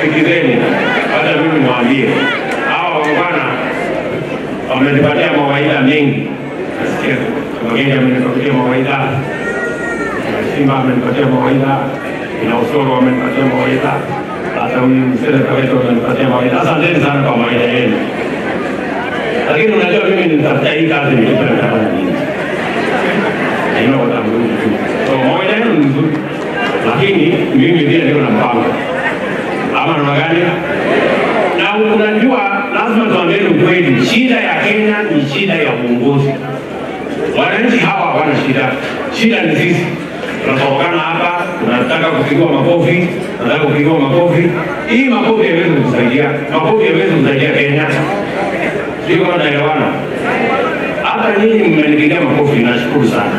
Sikizeni, hata mimi niwaambie, hawa bwana wamenipatia mawaidha mengi. Nasikia wageni amenipatia mawaidha, Simba amenipatia mawaidha, ina Osoro amenipatia mawaidha, hata huyu seneta wetu amenipatia mawaidha. Asanteni sana kwa mawaidha yenu. Lakini unajua mimi nilitafuta hii kazi nilikuwa nafanya nini? I know what I'm going to do. So mawaidha yenu ni nzuri, lakini mimi pia niko na mpango. Ama namna gani? Na unajua lazima tuambie ukweli, shida ya Kenya ni shida ya uongozi. Wananchi hawa hawana shida. Shida ni sisi. Tunatokana hapa, tunataka kupigwa makofi, tunataka kupigwa makofi. Hii makofi haiwezi kutusaidia. Makofi haiwezi kusaidia Kenya. Sio kama tunaelewana. Hata nyinyi mmenipigia makofi, nashukuru sana.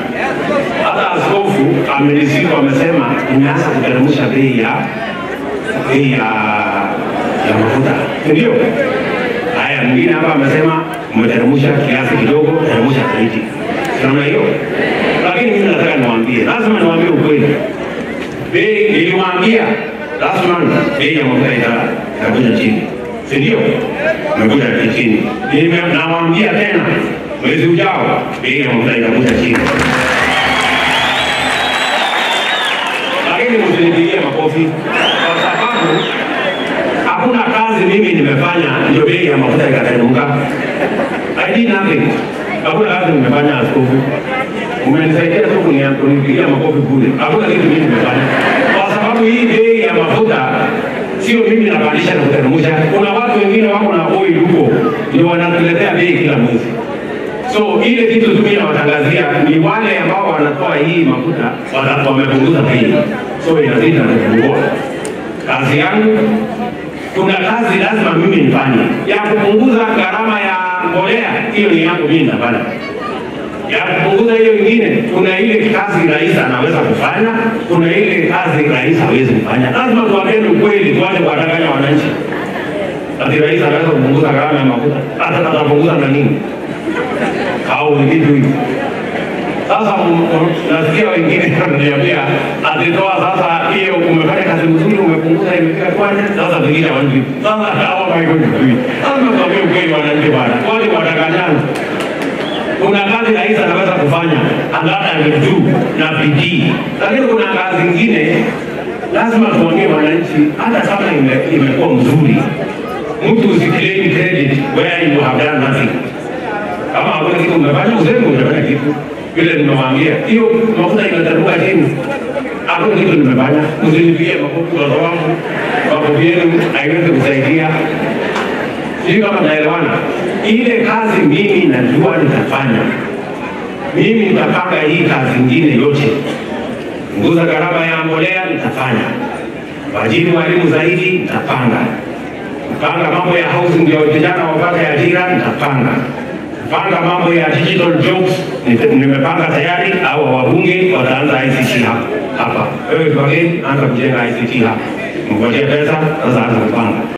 Hata askofu amenisifu, amesema nimeanza kuteremsha bei ya mafuta. Ndio. Haya, mwingine hapa amesema umeteremsha kiasi kidogo, teremsha zaidi. Tunaona hiyo. Lakini mimi nataka niwaambie, lazima niwaambie ukweli. Bei niliwaambia lazima bei ya mafuta itakuja chini. Si ndio? Imekuja chini. Nawaambia tena mwezi ujao bei ya mafuta itakuja chini. Lakini msinipigie makofi kwa sababu hakuna kazi mimi nimefanya ndio bei ya mafuta ikateremka. I did nothing. Hakuna kazi nimefanya askofu. Umenisaidia tu kunipigia makofi bure. Hakuna kitu mimi nimefanya. Kwa sababu hii bei ya mafuta sio mimi napandisha na kuteremsha. Kuna watu wengine wako na oil huko ndio wanatuletea bei kila mwezi. So ile kitu tu mimi nawatangazia ni wale ambao wanatoa hii mafuta wamepunguza bei. So inazidi na kupungua. Kazi yangu, kuna kazi lazima mimi nifanye ya kupunguza gharama ya mbolea, hiyo ni yangu mimi nafanya. Ya kupunguza hiyo nyingine, kuna ile kazi rais anaweza kufanya, kuna ile kazi rais hawezi kufanya. Lazima tuambie ukweli, tuache kuwadanganya wananchi. Ati rais anaweza kupunguza gharama ya mafuta, hata atapunguza na nini? Au ni kitu hivi. Sasa nasikia wengine wananiambia atitoa sasa hiyo umefanya kazi nzuri, umepunguza imefika kwani sasa vingine wananchi. Sasa hawa going to do it? Lazima tuambie ukweli wananchi bwana. Kwani wadanganyana. Kuna kazi rais anaweza kufanya and that I will do na bidii. Lakini kuna kazi nyingine lazima tuambie wananchi hata kama imekuwa mzuri. Mtu usiclaim credit where you have done nothing. Kama hakuna kitu umefanya, useme umefanya kitu. Vile nimewaambia, hiyo mafuta inateremka chini. Hakuna kitu nimefanya. Msinipigie makofi kwa sababu makofi yenu haiwezi kusaidia. Sijui kama naelewana. Ile kazi mimi najua nitafanya. Mimi nitapanga hii kazi nyingine yote. Punguza gharama ya mbolea nitafanya. Waajiri walimu zaidi nitapanga. Panga mambo ya housing ndio vijana wapate ajira nitapanga. Panga mambo ya digital jobs nimepanga tayari, au wabunge wataanza ICT hapa. Wewe wageni anza kujenga ICT hapa. Mngojee pesa sasa anza kupanga.